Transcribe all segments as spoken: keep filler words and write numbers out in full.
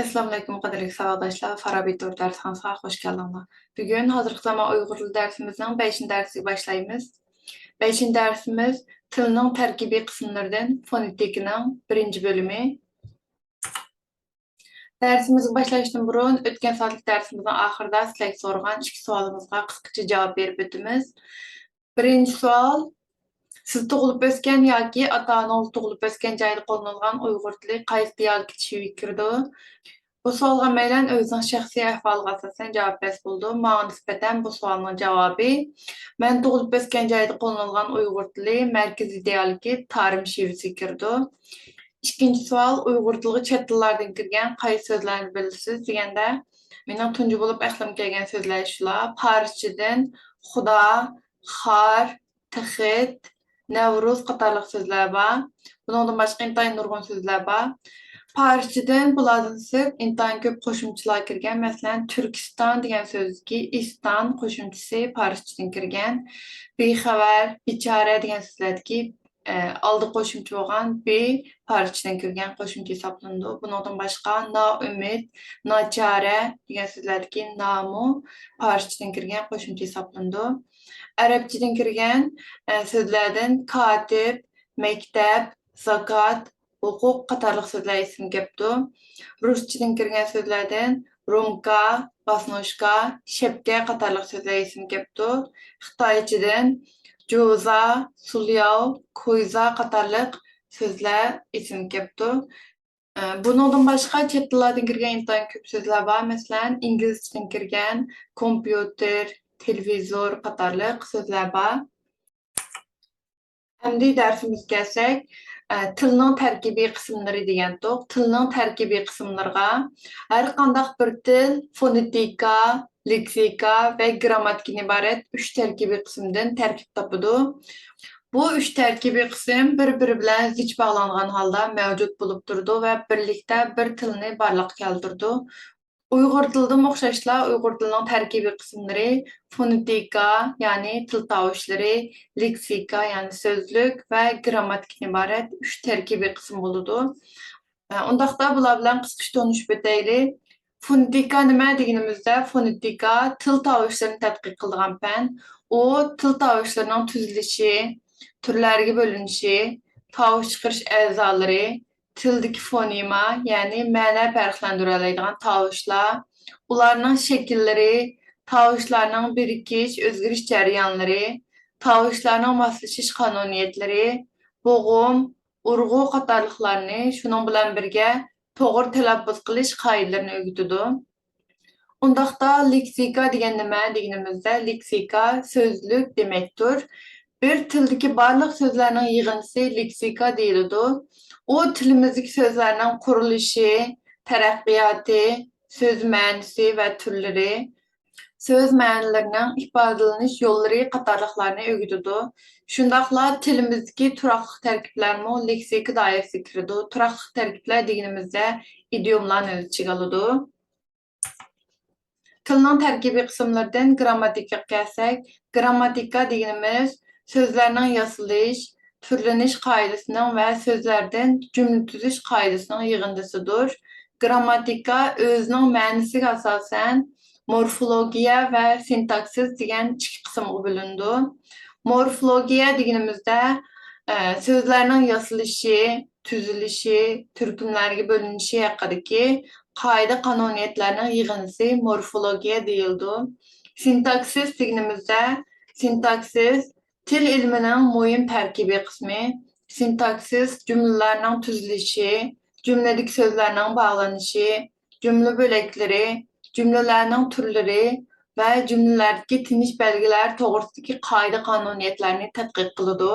ئەسسالامۇئەلەيكۇم، قەدىرلىك ساۋاقداشلار، فارابى تور دەرسخانىسىغا خۇش كەلدىڭلار. بۈگۈن ھازىرقى زامان ئۇيغۇر تىلى دەرسىمىزنىڭ بەشىنچى دەرسىگە باشلايمىز. بەشىنچى دەرسىمىز تىلنىڭ تەركىبىي قىسىملىرىدىن فونېتىكىنىڭ بىرىنچى بۆلۈمى. دەرسىمىزگە باشلاشتىن بۇرۇن، ئۆتكەن سائەتلىك دەرسىمىزنىڭ ئاخىرىدا سىلەرگە سورىغان ئىككى سوئالىمىزغا قىسقىچە جاۋاب بېرىپ ئۆتىمىز. بىرىنچى سوئال، سىز تۇغۇلۇپ ئۆسكەن ياكى ئاتا-ئانىڭىز تۇغۇلۇپ ئۆسكەن جايدا قوللىنىلغان ئۇيغۇر تىلى قايسى دىئالېكت شېۋىگە كىرىدۇ؟ بۇ سوئالغا ھەممەيلەن ئۆزىنىڭ شەخسىي ئەھۋالىغا ئاساسەن جاۋاب بەرسە بولىدۇ. ماڭا نىسبەتەن بۇ سوئالنىڭ جاۋابى، مەن تۇغۇلۇپ ئۆسكەن جايدا قوللىنىلغان ئۇيغۇر تىلى مەركىزىي دىئالېكت تارىم شېۋىسىگە كىرىدۇ. ئىككىنچى سوئال، ئۇيغۇر تىلىغا چەت تىللاردىن كىرگەن قايسى سۆزلەرنى بىلىسىز دېگەندە، مېنىڭ تۇنجى بولۇپ ئەقلىمگە كەلگەن سۆزلەر شۇلار، پارسچىدىن خۇدا، خار، تېخىت، نەۋرۇز قاتارلىق سۆزلەر بار. بۇنىڭدىن باشقا ئىنتايىن نۇرغۇن سۆزلەر بار. پارسچىدىن بۇلاردىن سىرت ئىنتايىن كۆپ قوشۇمچىلار كىرگەن. مەسىلەن، تۈركىستان دېگەن سۆزدىكى ئىستان قوشۇمچىسى پارسچىدىن كىرگەن. بىخەۋەر، بىچارە دېگەن سۆزلەردىكى، ئە، ئالدى قوشۇمچە بولغان بى پارسچىدىن كىرگەن قوشۇمچە ھېسابلىنىدۇ. بۇنىڭدىن باشقا نائۈمىد، ناچارە دېگەن سۆزلەردىكى نامۇ پارسچىدىن كىرگەن قوشۇمچە ھېسابلىنىدۇ. ئەرەبچىدىن كىرگەن، ئە، سۆزلەردىن كاتىب، مەكتەپ، زاكات، ھوقۇق قاتارلىق سۆزلەر ئېسىمگە كەپتۇ. رۇسچىدىن كىرگەن سۆزلەردىن رومكا، باسنوشكا، شەپكە قاتارلىق سۆزلەر ئېسىمگە كەپتۇ. خىتايچىدىن جۇزا، سۇلياۋ، كويزا قاتارلىق سۆزلەر ئېسىمگە كەپتۇ. ئە، بۇنىڭدىن باشقا چەت تىللاردىن كىرگەن ئىنتايىن كۆپ سۆزلەر بار. مەسىلەن، ئىنگلىزچىدىن كىرگەن كومپيۇتېر، تېلېۋىزور قاتارلىق سۆزلەر بار. ئەمدى دەرسىمىزگە كەلسەك، ئە، تىلنىڭ تەركىبىي قىسىملىرى دېگەنتۇق. تىلنىڭ تەركىبىي قىسىملىرىغا ھەر قانداق بىر تىل فونېتىكا، لېكسىكا ۋە گىرامماتىكىدىن ئىبارەت ئۈچ تەركىبىي قىسىمدىن تەركىب تاپىدۇ. بۇ ئۈچ تەركىبىي قىسىم بىر-بىرى بىلەن زىچ باغلانغان ھالدا مەۋجۇت بولۇپ تۇرىدۇ ۋە بىرلىكتە بىر تىلنى بارلىققا كەلتۈرىدۇ. ئۇيغۇر تىلىدىمۇ ئوخشاشلا ئۇيغۇر تىلىنىڭ تەركىبىي قىسىملىرى فونېتىكا، يەنى تىل تاۋۇشلىرى، لېكسىكا، يەنى سۆزلۈك ۋە گىرامماتىكىدىن ئىبارەت ئۈچ تەركىبىي قىسىم بولىدۇ. ئە، ئۇنداقتا بۇلار بىلەن قىسقىچە تونۇشۇپ ئۆتەيلى. فونېتىكا نېمە دېگىنىمىزدە، فونېتىكا تىل تاۋۇشلىرىنى تەتقىق قىلىدىغان پەن. ئۇ تىل تاۋۇشلىرىنىڭ تۈزۈلۈشى، تۈرلەرگە بۆلۈنۈشى، تاۋۇش چىقىرىش ئەزالىرى، تىلدىكى فونېما، يەنى مەنە پەرقلەندۈرەلەيدىغان تاۋۇشلار، ئۇلارنىڭ شەكىللىرى، تاۋۇشلارنىڭ بىرىكىش، ئۆزگىرىش جەريانلىرى، تاۋۇشلارنىڭ ماسلىشىش قانۇنىيەتلىرى، بوغۇم، ئۇرغۇ قاتارلىقلارنى، شۇنىڭ بىلەن بىرگە توغرا تەلەپپۇز قىلىش قائىدىلىرىنى ئۆگىتىدۇ. ئۇنداقتا لېكسىكا دېگەن نېمە دېگىنىمىزدە، لېكسىكا سۆزلۈك دېمەكتۇر. بىر تىلدىكى بارلىق سۆزلەرنىڭ يىغىندىسى لېكسىكا دېيىلىدۇ. ئۇ تىلىمىزدىكى سۆزلەرنىڭ قۇرۇلۇشى، تەرەققىياتى، سۆز مەنىسى ۋە تۈرلىرى، سۆز مەنىلىرىنىڭ ئىپادىلىنىش يوللىرى قاتارلىقلارنى ئۆگىتىدۇ. شۇنداقلا تىلىمىزدىكى تۇراقلىق تەركىبلەرمۇ لېكسىكا دائىرىسىگە كىرىدۇ. تۇراقلىق تەركىبلەر دېگىنىمىزدە ئىدىيوملارنى ئۆز ئىچىگە ئالىدۇ. تىلنىڭ تەركىبىي قىسىملىرىدىن گىرامماتىكىغا كەلسەك، گىرامماتىكا دېگىنىمىز سۆزلەرنىڭ ياسىلىش، تۈرلىنىش قائىدىسىنىڭ ۋە سۆزلەردىن جۈملە تۈزۈش قائىدىسىنىڭ يىغىندىسىدۇر. گىرامماتىكا ئۆزىنىڭ مەنىسىگە ئاساسەن مورفولوگىيە ۋە سىنتاكسىس دېگەن ئىككى قىسىمغا بۆلۈنىدۇ. مورفولوگىيە دېگىنىمىزدە، ئە، سۆزلەرنىڭ ياسىلىشى، تۈزۈلۈشى، تۈركۈملەرگە بۆلۈنۈشى ھەققىدىكى قائىدە-قانۇنىيەتلەرنىڭ يىغىندىسى مورفولوگىيە دېيىلىدۇ. سىنتاكسىس دېگىنىمىزدە، سىنتاكسىس تىل ئىلمىنىڭ مۇھىم تەركىبىي قىسمى. سىنتاكسىس جۈملىلەرنىڭ تۈزۈلۈشى، جۈملىدىكى سۆزلەرنىڭ باغلىنىشى، جۈملە بۆلەكلىرى، جۈملىلەرنىڭ تۈرلىرى ۋە جۈملىلەردىكى تىنىش بەلگىلەر توغرىسىدىكى قائىدە-قانۇنىيەتلەرنى تەتقىق قىلىدۇ.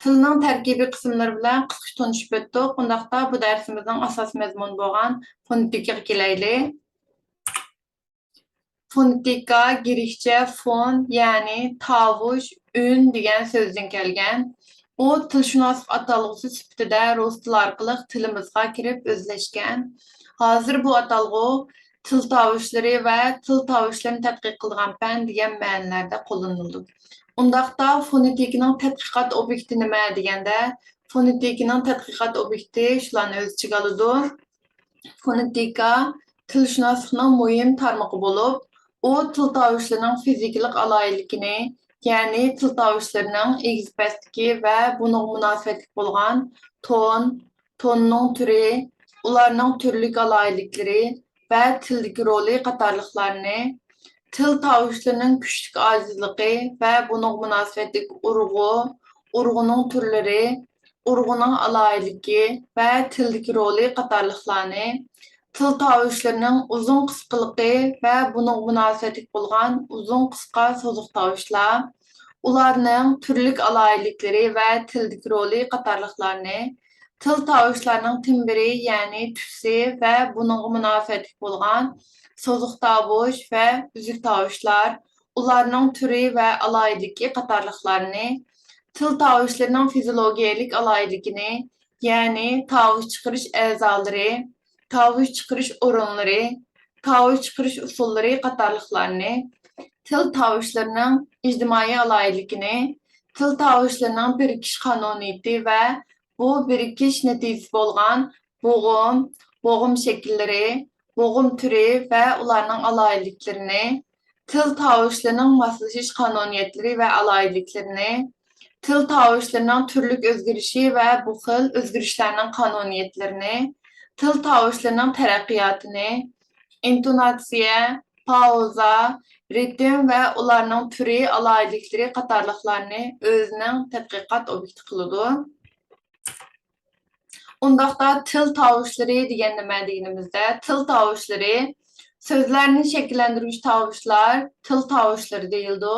تىلنىڭ تەركىبىي قىسىملىرى بىلەن قىسقىچە تونۇشۇپ ئۆتتۇق. ئۇنداقتا بۇ دەرسىمىزنىڭ ئاساسىي مەزمۇنى بولغان فونېتىكىغا كېلەيلى. فونېتىكا گرېكچە فون، يەنى تاۋۇش، ئۈن دېگەن سۆزدىن كەلگەن. ئۇ تىلشۇناسلىق ئاتالغۇسى سۈپىتىدە رۇس تىلى ئارقىلىق تىلىمىزغا كىرىپ ئۆزلەشكەن. ھازىر بۇ ئاتالغۇ تىل تاۋۇشلىرى ۋە تىل تاۋۇشلىرىنى تەتقىق قىلىدىغان پەن دېگەن مەنىلەردە قوللىنىلىدۇ. ئۇنداقتا فونېتىكىنىڭ تەتقىقات ئوبيېكتى نېمە دېگەندە، فونېتىكىنىڭ تەتقىقات ئوبيېكتى شۇلارنى ئۆز ئىچىگە ئالىدۇ. فونېتىكا تىلشۇناسلىقنىڭ مۇھىم تارمىقى بولۇپ، ئۇ تىل تاۋۇشلىرىنىڭ فىزىكىلىق ئالاھىدىلىكىنى، يەنى تىل تاۋۇشلىرىنىڭ ئېگىز-پەستلىكى ۋە بۇنىڭغا مۇناسىۋەتلىك بولغان تون، توننىڭ تۈرى، ئۇلارنىڭ تۈرلۈك ئالاھىدىلىكلىرى ۋە تىلدىكى رولى قاتارلىقلارنى، تىل تاۋۇشلىرىنىڭ كۈچلۈك ئاجىزلىقى ۋە بۇنىڭغا مۇناسىۋەتلىك ئۇرغۇ، ئۇرغۇنىڭ تۈرلىرى، ئۇرغۇنىڭ ئالاھىدىلىكى ۋە تىلدىكى رولى قاتارلىقلارنى، تىل تاۋۇشلىرىنىڭ ئۇزۇن قىسقىلىقى ۋە بۇنىڭغا مۇناسىۋەتلىك بولغان ئۇزۇن قىسقا سوزۇق تاۋۇشلار، ئۇلارنىڭ تۈرلۈك ئالاھىدىلىكلىرى ۋە تىلدىكى رولى قاتارلىقلارنى، تىل تاۋۇشلارنىڭ تىمبىرى، يەنى تۈسى ۋە بۇنىڭغا مۇناسىۋەتلىك بولغان سوزۇق تاۋۇش ۋە ئۈزۈك تاۋۇشلار، ئۇلارنىڭ تۈرى ۋە ئالاھىدىلىكى قاتارلىقلارنى، تىل تاۋۇشلىرىنىڭ فىزىولوگىيەلىك ئالاھىدىلىكىنى، يەنى تاۋۇش چىقىرىش ئەزالىرى، تاۋۇش چىقىرىش ئورۇنلىرى، تاۋۇش چىقىرىش ئۇسۇللىرى قاتارلىقلارنى، تىل تاۋۇشلىرىنىڭ ئىجتىمائىي ئالاھىدىلىكىنى، تىل تاۋۇشلىرىنىڭ بىرىكىش قانۇنىيىتى ۋە بۇ بىرىكىش نەتىجىسى بولغان بوغۇم، بوغۇم شەكىللىرى، بوغۇم تۈرى ۋە ئۇلارنىڭ ئالاھىدىلىكلىرىنى، تىل تاۋۇشلىرىنىڭ ماسلىشىش قانۇنىيەتلىرى ۋە ئالاھىدىلىكلىرىنى، تىل تاۋۇشلىرىنىڭ تۈرلۈك ئۆزگىرىشى ۋە بۇ خىل ئۆزگىرىشلەرنىڭ قانۇنىيەتلىرىنى، تىل تاۋۇشلىرىنىڭ تەرەققىياتىنى، ئىنتوناتسىيە، پاۋزا، رىتىم ۋە ئۇلارنىڭ تۈرى، ئالاھىدىلىكلىرى قاتارلىقلارنى ئۆزىنىڭ تەتقىقات ئوبيېكتى قىلىدۇ. ئۇنداقتا تىل تاۋۇشلىرى دېگەن نېمە دېگىنىمىزدە، تىل تاۋۇشلىرى سۆزلەرنى شەكىللەندۈرگۈچى تاۋۇشلار، تىل تاۋۇشلىرى دېيىلىدۇ.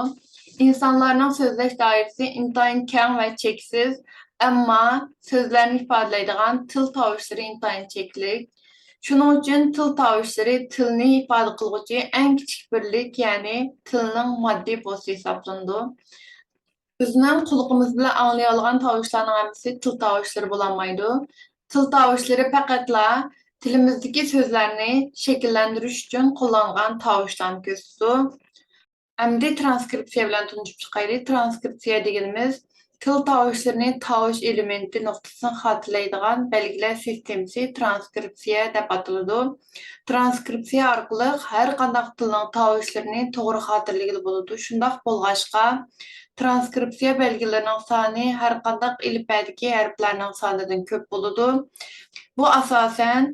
ئىنسانلارنىڭ سۆزلەش دائىرىسى ئىنتايىن كەڭ ۋە چەكسىز، ئەمما سۆزلەرنى ئىپادىلەيدىغان تىل تاۋۇشلىرى ئىنتايىن چەكلىك. شۇنىڭ ئۈچۈن تىل تاۋۇشلىرى تىلنى ئىپادە قىلغۇچى ئەڭ كىچىك بىرلىك، يەنى تىلنىڭ ماددىي پوستى ھېسابلىنىدۇ. بىزنىڭ قۇلىقىمىز بىلەن ئاڭلىيالىغان تاۋۇشلارنىڭ ھەممىسى تىل تاۋۇشلىرى بولالمايدۇ. تىل تاۋۇشلىرى پەقەتلا تىلىمىزدىكى سۆزلەرنى شەكىللەندۈرۈش ئۈچۈن قوللانغان تاۋۇشلارنى كۆرسىتىدۇ. ئەمدى ترانسكرىپسىيە بىلەن تونۇشۇپ چىقايلى. ترانسكرىپسىيە دېگىنىمىز تىل تاۋۇشلىرىنى تاۋۇش ئېلېمېنتى نۇقتىسىدىن خاتىرىلەيدىغان بەلگىلەش سىستېمىسى ترانسكرىپسىيە دەپ ئاتىلىدۇ. ترانسكرىپسىيە ئارقىلىق ھەر قانداق تىلنىڭ تاۋۇشلىرىنى توغرا خاتىرىلىگىلى بولىدۇ. شۇنداق بولغاچقا، ترانسكرىپسىيە بەلگىلىرىنىڭ سانى ھەر قانداق ئېلىپبەدىكى ھەرپلەرنىڭ سانىدىن كۆپ بولىدۇ. بۇ ئاساسەن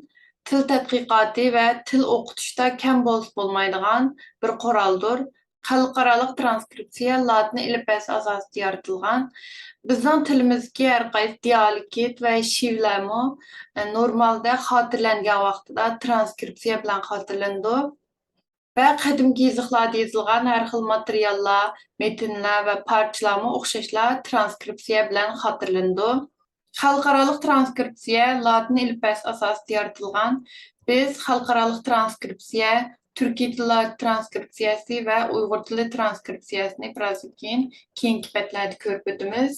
تىل تەتقىقاتى ۋە تىل ئوقۇتۇشتا كەم بولسا بولمايدىغان بىر قورالدۇر. خەلقئارالىق ترانسكرىپسىيە لاتىن ئېلىپبەسى ئاساسىدا يارىتىلغان. بىزنىڭ تىلىمىزدىكى ھەر قايسى دىئالېكت ۋە شىۋىلەرمۇ، ئە، نورمالدا خاتىرىلەنگەن ۋاقتىدا ترانسكرىپسىيە بىلەن خاتىرىلىنىدۇ. ۋە قەدىمكى يېزىقلاردا يېزىلغان ھەر خىل ماتېرىياللار، مەتنلەر ۋە پارچىلارمۇ ئوخشاشلا ترانسكرىپسىيە بىلەن خاتىرىلىنىدۇ. خەلقئارالىق ترانسكرىپسىيە لاتىن ئېلىپبەسى ئاساسىدا يارىتىلغان. بىز خەلقئارالىق ترانسكرىپسىيە، تۈركىي تىللار ترانسكرىپسىيەسى ۋە ئۇيغۇر تىلى ترانسكرىپسىيەسىنى بىرازدىن كېيىن كېيىنكى بەتلەردە كۆرۈپ ئۆتىمىز.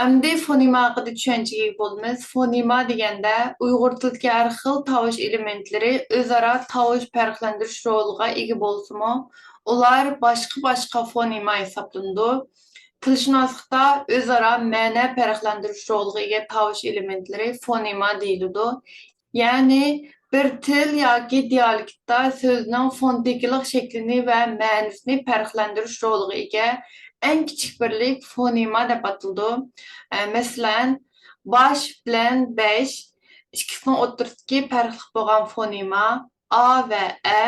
ئەمدى فونېما ھەققىدە چۈشەنچىگە ئىگە بولىمىز. فونېما دېگەندە ئۇيغۇر تىلىدىكى ھەر خىل تاۋۇش ئېلېمېنتلىرى ئۆزئارا تاۋۇش پەرقلەندۈرۈش رولىغا ئىگە بولسىمۇ، ئۇلار باشقا-باشقا فونېما ھېسابلىنىدۇ. تىلشۇناسلىقتا ئۆزئارا مەنە پەرقلەندۈرۈش رولىغا ئىگە تاۋۇش ئېلېمېنتلىرى فونېما دېيىلىدۇ. يەنى بىر تىل ياكى دىئالېكتتا سۆزنىڭ فونېتىكىلىق شەكلىنى ۋە مەنىسىنى پەرقلەندۈرۈش رولىغا ئىگە ئەڭ كىچىك بىرلىك فونېما دەپ ئاتىلىدۇ. ئە، مەسىلەن، باش بىلەن بەش ئىككىسىنىڭ ئوتتۇرىسىدىكى پەرقلىق بولغان فونېما ئا ۋە ئە،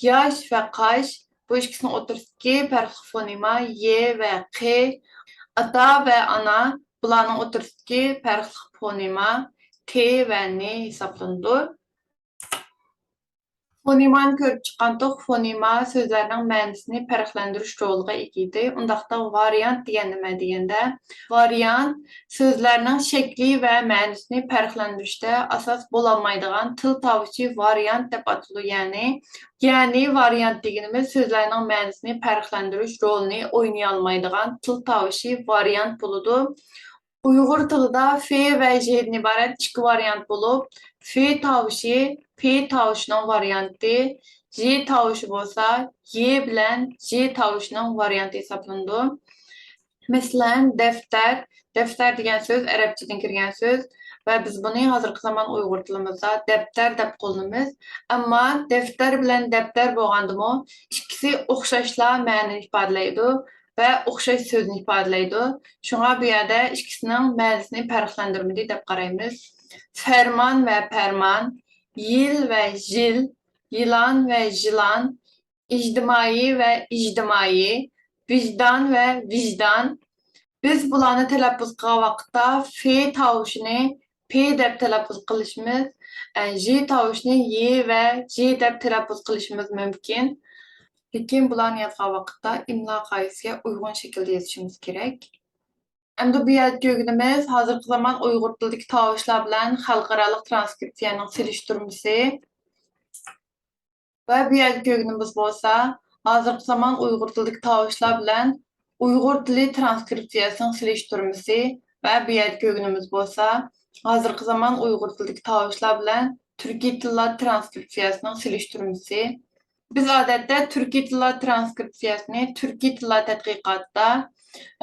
ياش ۋە قاش، بۇ ئىككىسىنىڭ ئوتتۇرىسىدىكى پەرقلىق فونېما ي ۋە ق، ئاتا ۋە ئانا، بۇلارنىڭ ئوتتۇرىسىدىكى پەرقلىق فونېما ت ۋە ن ھېسابلىنىدۇ. فونېمانى كۆرۈپ چىققانتۇق، فونېما سۆزلەرنىڭ مەنىسىنى پەرقلەندۈرۈش رولىغا ئىگە ئىدى. ئۇنداقتا ۋارىيانت دېگەن نېمە دېگەندە، ۋارىيانت سۆزلەرنىڭ شەكلى ۋە مەنىسىنى پەرقلەندۈرۈشتە ئاساس بولالمايدىغان تىل تاۋۇشى ۋارىيانت دەپ ئاتىلىدۇ. يەنى، يەنى ۋارىيانت دېگىنىمىز سۆزلەرنىڭ مەنىسىنى پەرقلەندۈرۈش رولىنى ئوينىيالمايدىغان تىل تاۋۇشى ۋارىيانت بولىدۇ. ئۇيغۇر تىلىدا ف ۋە ژدىن ئىبارەت ئىككى ۋارىيانت بولۇپ، ف تاۋۇشى پ تاۋۇشىنىڭ ۋارىيانتى، ژ تاۋۇشى بولسا ي بىلەن ژ تاۋۇشىنىڭ ۋارىيانتى ھېسابلىنىدۇ. مەسىلەن، دەفتەر، دەفتەر دېگەن سۆز ئەرەبچىدىن كىرگەن سۆز. ۋە بىز بۇنى ھازىرقى زامان ئۇيغۇر تىلىمىزدا دەپتەر دەپ قوللىنىمىز. ئەمما دەفتەر بىلەن دەپتەر بولغاندىمۇ ئىككىسى ئوخشاشلا مەنىنى ئىپادىلەيدۇ ۋە ئوخشاش سۆزنى ئىپادىلەيدۇ. شۇڭا بۇ يەردە ئىككىسىنىڭ مەنىسىنى پەرقلەندۈرمىدى دەپ قارايمىز. فەرمان ۋە پەرمان، يىل ۋە يىل، يىلان ۋە يىلان، ئىجتىمائىي ۋە ئىجتىمائىي، ۋىجدان ۋە ۋىجدان. بىز بۇلارنى تەلەپپۇز قىلغان ۋاقىتتا ف تاۋۇشىنى پ دەپ تەلەپپۇز قىلىشىمىز، ئە، ژ تاۋۇشىنى ي ۋە ژ دەپ تەلەپپۇز قىلىشىمىز مۇمكىن. لېكىن بۇلارنى يازغان ۋاقىتتا ئىملا قائىدىسىگە ئۇيغۇن شەكىلدە يېزىشىمىز كېرەك. ئەمدى بۇ يەردە كۆرگىنىمىز ھازىرقى زامان ئۇيغۇر تىلىدىكى تاۋۇشلار بىلەن خەلقئارالىق ترانسكرىپسىيەنىڭ سېلىشتۇرمىسى. ۋە بۇ يەردە كۆرگىنىمىز بولسا، ھازىرقى زامان ئۇيغۇر تىلىدىكى تاۋۇشلار بىلەن ئۇيغۇر تىلى ترانسكرىپسىيەسىنىڭ سېلىشتۇرمىسى. ۋە بۇ يەردە كۆرگىنىمىز بولسا، ھازىرقى زامان ئۇيغۇر تىلىدىكى تاۋۇشلار بىلەن تۈركىي تىللار ترانسكرىپسىيەسىنىڭ سېلىشتۇرمىسى. بىز ئادەتتە تۈركىي تىللار ترانسكرىپسىيەسىنى تۈركىي تىللار تەتقىقاتىدا،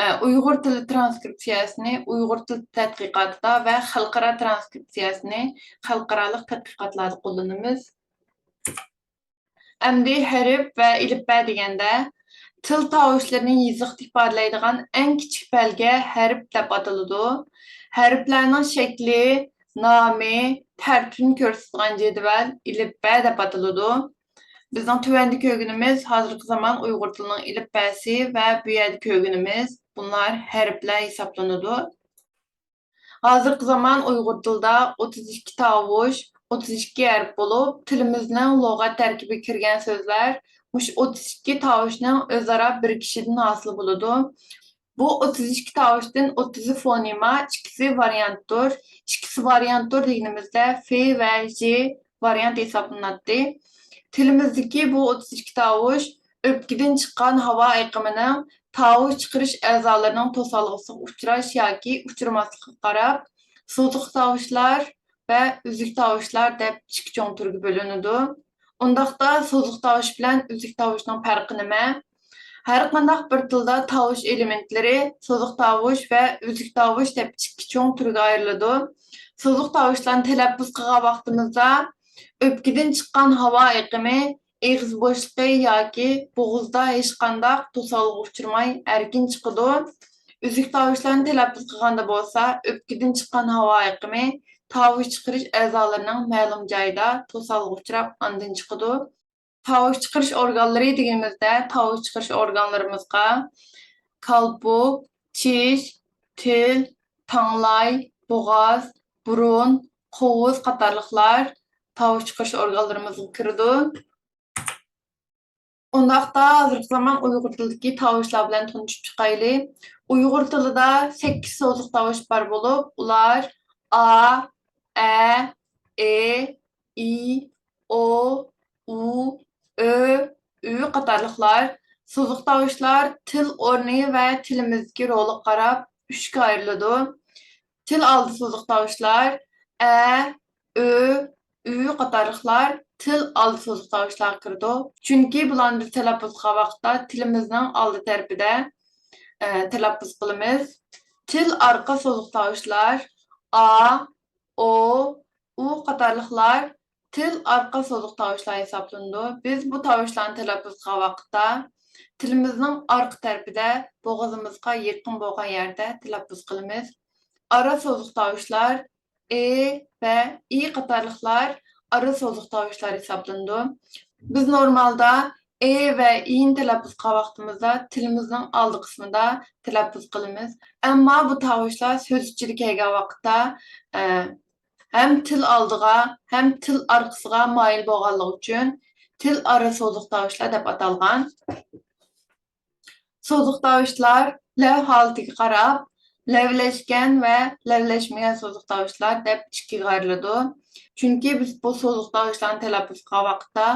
ئە، ئۇيغۇر تىلى ترانسكرىپسىيەسىنى ئۇيغۇر تىلى تەتقىقاتىدا ۋە خەلقئارا ترانسكرىپسىيەسىنى خەلقئارالىق تەتقىقاتلاردا قوللىنىمىز. ئەمدى ھەرپ ۋە ئېلىپبە دېگەندە، تىل تاۋۇشلىرىنى يېزىقتا ئىپادىلەيدىغان ئەڭ كىچىك بەلگە ھەرپ دەپ ئاتىلىدۇ. ھەرپلەرنىڭ شەكلى، نامى، تەرتىپىنى كۆرسىتىدىغان جەدۋەل ئېلىپبە دەپ ئاتىلىدۇ. بىزنىڭ تۆۋەندە كۆرگىنىمىز ھازىرقى زامان ئۇيغۇر تىلىنىڭ ئېلىپبەسى ۋە بۇ يەردە كۆرگىنىمىز بۇلار ھەرپلەر ھېسابلىنىدۇ. ھازىرقى زامان ئۇيغۇر تىلىدا ئوتتۇز ئىككى تاۋۇش، ئوتتۇز ئىككى ھەرپ بولۇپ، تىلىمىزنىڭ لۇغەت تەركىبىگە كىرگەن سۆزلەر مۇشۇ ئوتتۇز ئىككى تاۋۇشنىڭ ئۆزئارا بىرىكىشىدىن ھاسىل بولىدۇ. بۇ ئوتتۇز ئىككى تاۋۇشتىن ئوتتۇزى فونېما، ئىككىسى ۋارىيانتتۇر. ئىككىسى ۋارىيانتتۇر دېگىنىمىزدە ف ۋە ژ ۋارىيانت ھېسابلىناتتى. تىلىمىزدىكى بۇ ئوتتۇز ئىككى تاۋۇش ئۆپكىدىن چىققان ھاۋا ئېقىمىنىڭ تاۋۇش چىقىرىش ئەزالىرىنىڭ توسالغۇسىغا ئۇچراش ياكى ئۇچرىماسلىقىغا قاراپ، سوزۇق تاۋۇشلار ۋە ئۈزۈك تاۋۇشلار دەپ ئىككى چوڭ تۈرگە بۆلۈنىدۇ. ئۇنداقتا سوزۇق تاۋۇش بىلەن ئۈزۈك تاۋۇشنىڭ پەرقى نېمە؟ ھەر قانداق بىر تىلدا تاۋۇش ئېلېمېنتلىرى سوزۇق تاۋۇش ۋە ئۈزۈك تاۋۇش دەپ ئىككى چوڭ تۈرگە ئايرىلىدۇ. سوزۇق تاۋۇشلارنى تەلەپپۇز قىلغان ۋاقتىمىزدا ئۆپكىدىن چىققان ھاۋا ئېقىمى ئېغىز بوشلۇقى ياكى بوغۇزدا ھېچقانداق توسالغۇغا ئۇچرىماي ئەركىن چىقىدۇ. ئۈزۈك تاۋۇشلارنى تەلەپپۇز قىلغاندا بولسا، ئۆپكىدىن چىققان ھاۋا ئېقىمى تاۋۇش چىقىرىش ئەزالىرىنىڭ مەلۇم جايىدا توسالغۇغا ئۇچراپ ئاندىن چىقىدۇ. تاۋۇش چىقىرىش ئورگانلىرى دېگىنىمىزدە، تاۋۇش چىقىرىش ئورگانلىرىمىزغا كالپۇك، چىش، تىل، تاڭلاي، بوغاز، بۇرۇن، قوۋۇز قاتارلىقلار تاۋۇش چىقىرىش ئورگانلىرىمىزغا كىرىدۇ. ئۇنداقتا ھازىرقى زامان ئۇيغۇر تىلىدىكى تاۋۇشلار بىلەن تونۇشۇپ چىقايلى. ئۇيغۇر تىلىدا سەككىز سوزۇق تاۋۇش بار بولۇپ، ئۇلار ئا، ئە، ئې، ئى، ئو، ئۇ، ئۆ، ئۈ قاتارلىقلار. سوزۇق تاۋۇشلار تىل ئورنى ۋە تىلىمىزدىكى رولىغا قاراپ ئۈچكە ئايرىلىدۇ. تىل ئالدى سوزۇق تاۋۇشلار ئە، ئۆ، ئۈ قاتارلىقلار تىل ئالدى سوزۇق تاۋۇشلارغا كىرىدۇ. چۈنكى بۇلارنى بىز تەلەپپۇز قىلغان ۋاقىتتا تىلىمىزنىڭ ئالدى تەرىپىدە، ئە، تەلەپپۇز قىلىمىز. تىل ئارقا سوزۇق تاۋۇشلار ئا، ئو، ئۇ قاتارلىقلار تىل ئارقا سوزۇق تاۋۇشلار ھېسابلىنىدۇ. بىز بۇ تاۋۇشلارنى تەلەپپۇز قىلغان ۋاقىتتا تىلىمىزنىڭ ئارقا تەرىپىدە بوغۇزىمىزغا يېقىن بولغان يەردە تەلەپپۇز قىلىمىز. ئارا سوزۇق تاۋۇشلار ئې ۋە ئى قاتارلىقلار ئارا سوزۇق تاۋۇشلار ھېسابلىنىدۇ. بىز نورمالدا ئې ۋە ئىنى تەلەپپۇز قىلغان ۋاقتىمىزدا تىلىمىزنىڭ ئالدى قىسمىدا تەلەپپۇز قىلىمىز. ئەمما بۇ تاۋۇشلار سۆز ئىچىدە كەلگەن ۋاقىتتا، ئە، ھەم تىل ئالدىغا، ھەم تىل ئارقىسىغا مايىل بولغانلىقى ئۈچۈن تىل ئارا سوزۇق تاۋۇشلار دەپ ئاتالغان. سوزۇق تاۋۇشلار لەۋ ھالىتىگە قاراپ، لەۋلەشكەن ۋە لەۋلەشمىگەن سوزۇق تاۋۇشلار دەپ ئىككىگە ئايرىلىدۇ. چۈنكى بىز بۇ سوزۇق تاۋۇشلارنى تەلەپپۇز قىلغان ۋاقىتتا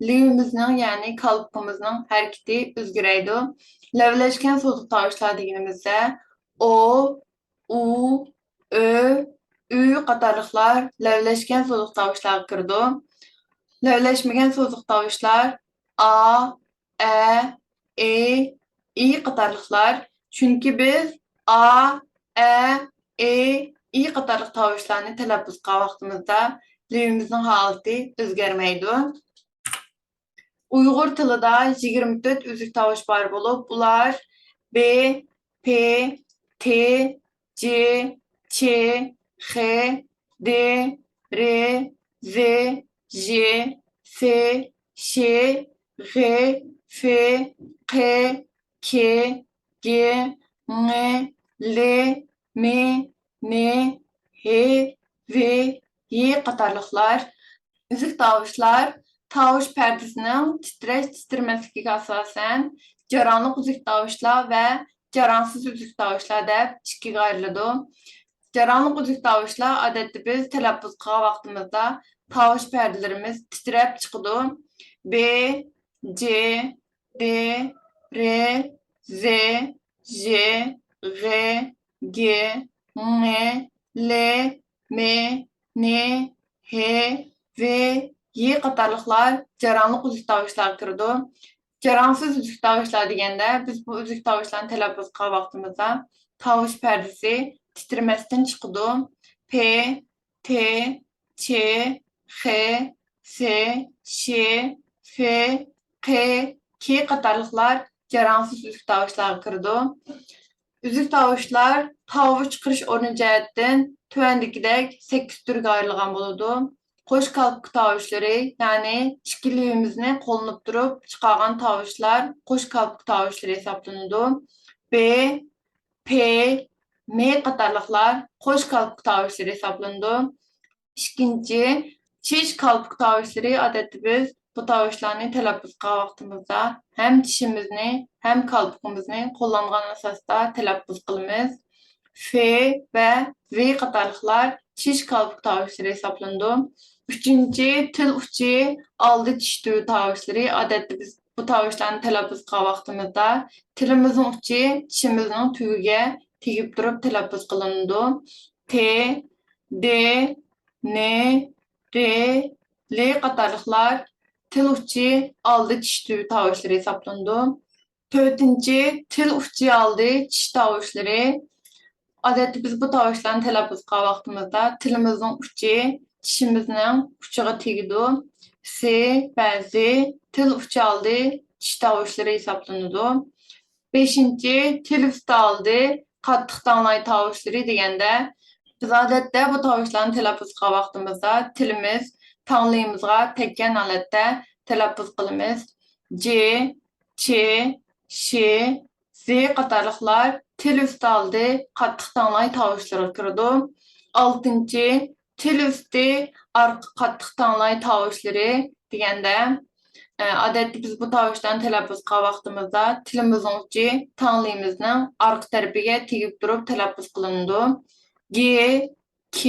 لېۋىمىزنىڭ، يەنى كالپۇكىمىزنىڭ ھەرىكىتى ئۆزگىرەيدۇ. لەۋلەشكەن سوزۇق تاۋۇشلار دېگىنىمىزدە ئو، ئۇ، ئۆ، ئۈ قاتارلىقلار لەۋلەشكەن سوزۇق تاۋۇشلارغا كىرىدۇ. لەۋلەشمىگەن سوزۇق تاۋۇشلار ئا، ئە، ئې، ئى قاتارلىقلار. چۈنكى بىز ئا، ئە، ئې، ئى قاتارلىق تاۋۇشلارنى تەلەپپۇز قىلغان ۋاقتىمىزدا لېۋىمىزنىڭ ھالىتى ئۆزگەرمەيدۇ. ئۇيغۇر تىلىدا يىگىرمە تۆت ئۈزۈك تاۋۇش بار بولۇپ، ئۇلار ب، پ، ت، ج، چ، خ، د، ر، ز، ژ، س، ش، غ، ف، ق، ك، گ، ڭ، ل، م، ن، ھ، ۋ، ي قاتارلىقلار. ئۈزۈك تاۋۇشلار تاۋۇش پەردىسىنىڭ تىترەش-تىترىمەسلىكىگە ئاساسەن، جاراڭلىق ئۈزۈك تاۋۇشلار ۋە جاراڭسىز ئۈزۈك تاۋۇشلار دەپ ئىككىگە ئايرىلىدۇ. جاراڭلىق ئۈزۈك تاۋۇشلار، ئادەتتە بىز تەلەپپۇز قىلغان ۋاقتىمىزدا تاۋۇش پەردىلىرىمىز تىترەپ چىقىدۇ. ب، ج، د، ر، ز، ژ، غ، گ، ڭ، ل، م، ن، ھ، ۋ، ي قاتارلىقلار جاراڭلىق ئۈزۈك تاۋۇشلارغا كىرىدۇ. جاراڭسىز ئۈزۈك تاۋۇشلار دېگەندە، بىز بۇ ئۈزۈك تاۋۇشلارنى تەلەپپۇز قىلغان ۋاقتىمىزدا تاۋۇش پەردىسى تىترىمەستىن چىقىدۇ. پ، ت، چ، خ، س، ش، ف، ق، ك قاتارلىقلار جاراڭسىز ئۈزۈك تاۋۇشلارغا كىرىدۇ. ئۈزۈك تاۋۇشلار تاۋۇش چىقىرىش ئورنى جەھەتتىن تۆۋەندىكىدەك سەككىز تۈرگە ئايرىلغان بولىدۇ. قوش كالپۇك تاۋۇشلىرى، يەنى ئىككى لېۋىمىزنى قوللىنىپ تۇرۇپ چىقارغان تاۋۇشلار قوش كالپۇك تاۋۇشلىرى ھېسابلىنىدۇ. ب، پ، م قاتارلىقلار قوش كالپۇك تاۋۇشلىرى ھېسابلىنىدۇ. ئىككىنچى، چىش كالپۇك تاۋۇشلىرى. ئادەتتە بىز بۇ تاۋۇشلارنى تەلەپپۇز قىلغان ۋاقتىمىزدا ھەم چىشىمىزنى، ھەم كالپۇكىمىزنى قوللانغان ئاساستا تەلەپپۇز قىلىمىز. ف ۋە ۋ قاتارلىقلار چىش كالپۇك تاۋۇشلىرى ھېسابلىنىدۇ. ئۈچىنچى، تىل ئۇچى ئالدى چىش تۈۋى تاۋۇشلىرى. ئادەتتە بىز بۇ تاۋۇشلارنى تەلەپپۇز قىلغان ۋاقتىمىزدا تىلىمىزنىڭ ئۇچى چىشىمىزنىڭ تۈۋىگە تېگىپ تۇرۇپ تەلەپپۇز قىلىنىدۇ. ت، د، ن، ر، ل قاتارلىقلار تىل ئۇچى ئالدى چىش تۈۋى تاۋۇشلىرى ھېسابلىنىدۇ. تۆتىنچى، تىل ئۇچى ئالدى چىش تاۋۇشلىرى. ئادەتتە بىز بۇ تاۋۇشلارنى تەلەپپۇز قىلغان ۋاقتىمىزدا تىلىمىزنىڭ ئۇچى چىشىمىزنىڭ ئۇچىغا تېگىدۇ. س ۋە ز تىل ئۇچى ئالدى چىش تاۋۇشلىرى ھېسابلىنىدۇ. بەشىنچى، تىل ئۈستى ئالدى قاتتىق تاڭلاي تاۋۇشلىرى دېگەندە، بىز ئادەتتە بۇ تاۋۇشلارنى تەلەپپۇز قىلغان ۋاقتىمىزدا تىلىمىز تاڭلىيىمىزغا تەگكەن ھالەتتە تەلەپپۇز قىلىمىز. ج، چ، ش، ز قاتارلىقلار تىل ئۈستى ئالدى قاتتىق تاڭلاي تاۋۇشلىرىغا كىرىدۇ. ئالتىنچى، تىل ئۈستى ئارقا قاتتىق تاڭلاي تاۋۇشلىرى دېگەندە، ئە، ئادەتتە بىز بۇ تاۋۇشلارنى تەلەپپۇز قىلغان ۋاقتىمىزدا تىلىمىزنىڭ ئۇچى تاڭلىيىمىزنىڭ ئارقا تەرىپىگە تېگىپ تۇرۇپ تەلەپپۇز قىلىنىدۇ. گ، ك،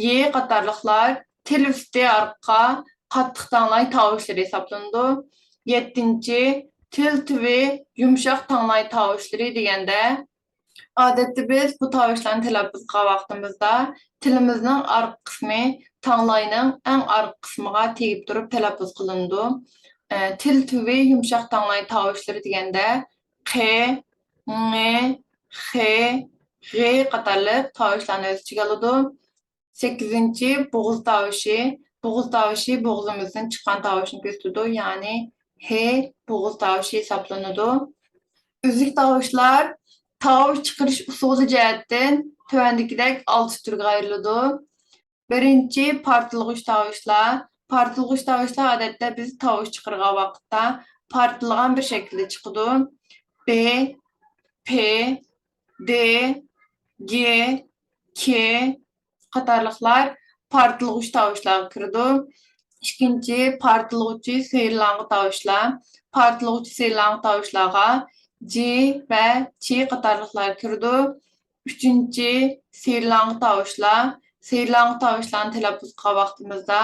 ي قاتارلىقلار تىل ئۈستى ئارقا قاتتىق تاڭلاي تاۋۇشلىرى ھېسابلىنىدۇ. يەتتىنچى، تىل تۈۋى يۇمشاق تاڭلاي تاۋۇشلىرى دېگەندە، ئادەتتە بىز بۇ تاۋۇشلارنى تەلەپپۇز قىلغان ۋاقتىمىزدا تىلىمىزنىڭ ئارقا قىسمى تاڭلاينىڭ ئەڭ ئارقا قىسمىغا تېگىپ تۇرۇپ تەلەپپۇز قىلىنىدۇ. ئە، تىل تۈۋى يۇمشاق تاڭلاي تاۋۇشلىرى دېگەندە ق، ڭ، خ، غ قاتارلىق تاۋۇشلارنى ئۆز ئىچىگە ئالىدۇ. سەككىزىنچى، بوغۇز تاۋۇشى. بوغۇز تاۋۇشى بوغۇزىمىزدىن چىققان تاۋۇشنى كۆرسىتىدۇ، يەنى ھ بوغۇز تاۋۇشى ھېسابلىنىدۇ. ئۈزۈك تاۋۇشلار تاۋۇش چىقىرىش ئۇسۇلى جەھەتتىن تۆۋەندىكىدەك ئالتە تۈرگە ئايرىلىدۇ. بىرىنچى، پارتلىغۇچ تاۋۇشلار. پارتلىغۇچ تاۋۇشلار ئادەتتە بىز تاۋۇش چىقارغان ۋاقىتتا پارتلىغان بىر شەكىلدە چىقىدۇ. ب، پ، د، گ، ك قاتارلىقلار پارتلىغۇچ تاۋۇشلارغا كىرىدۇ. ئىككىنچى، پارتلىغۇچى سىرلانغۇ تاۋۇشلار. پارتلىغۇچى سىرلانغۇ تاۋۇشلارغا ج ۋە چ قاتارلىقلار كىرىدۇ. ئۈچىنچى، سىرلانغۇ تاۋۇشلار. سىرلانغۇ تاۋۇشلارنى تەلەپپۇز قىلغان ۋاقتىمىزدا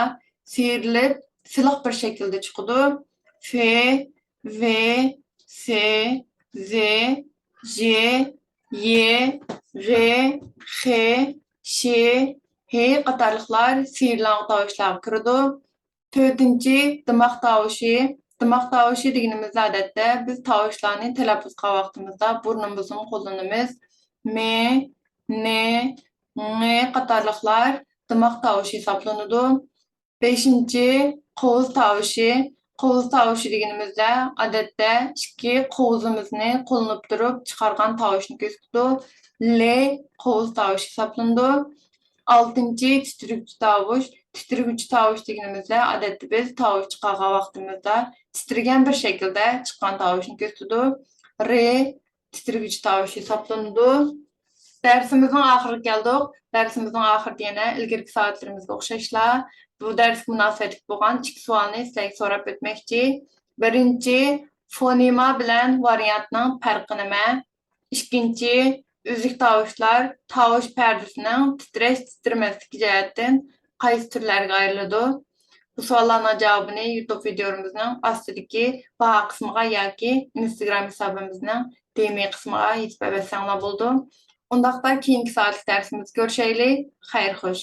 سىيرىلىپ، سىلىق بىر شەكىلدە چىقىدۇ. ف، ۋ، س، ز، ژ، ي، غ، خ، ش، ھ قاتارلىقلار سىرلانغۇ تاۋۇشلارغا كىرىدۇ. تۆتىنچى، دىماغ تاۋۇشى. دىماغ تاۋۇشى دېگىنىمىزدە، ئادەتتە بىز تاۋۇشلارنى تەلەپپۇز قىلغان ۋاقتىمىزدا بۇرنىمىزنى قوللىنىمىز. م، ن، ڭ قاتارلىقلار دىماغ تاۋۇشى ھېسابلىنىدۇ. بەشىنچى، قوۋۇز تاۋۇشى. قوۋۇز تاۋۇشى دېگىنىمىزدە، ئادەتتە ئىككى قوۋۇزىمىزنى قوللىنىپ تۇرۇپ چىقارغان تاۋۇشنى كۆرسىتىدۇ. ل قوۋۇز تاۋۇشى ھېسابلىنىدۇ. ئالتىنچى، تىترىگۈچ تاۋۇش. تىترىگۈچ تاۋۇش دېگىنىمىزدە، ئادەتتە بىز تاۋۇش چىقارغان ۋاقتىمىزدا تىترىگەن بىر شەكىلدە چىققان تاۋۇشنى كۆرسىتىدۇ. ر تىترىگۈچ تاۋۇش ھېسابلىنىدۇ. دەرسىمىزنىڭ ئاخىرىغا كەلدۇق. دەرسىمىزنىڭ ئاخىرىدا يەنە ئىلگىرىكى سائەتلىرىمىزگە ئوخشاشلا بۇ دەرسكە مۇناسىۋەتلىك بولغان ئىككى سوئالنى سىلەرگە سوراپ ئۆتمەكچى. بىرىنچى، فونېما بىلەن ۋارىيانتنىڭ پەرقى نېمە؟ ئىككىنچى، ئۈزۈك تاۋۇشلار تاۋۇش پەردىسىنىڭ تىترەش-تىترىمەسلىكى جەھەتتىن قايسى تۈرلەرگە ئايرىلىدۇ؟ بۇ سوئاللارنىڭ جاۋابىنى يۇتۇب ۋىدىيولىرىمىزنىڭ ئاستىدىكى باھا قىسمىغا ياكى ئىنستاگرام ھېسابىمىزنىڭ دى ئېم قىسمىغا يېزىپ ئەۋەتسەڭلار بولىدۇ. ئۇنداقتا كېيىنكى سائەتلىك دەرسىمىزدە كۆرۈشەيلى. خەير خوش.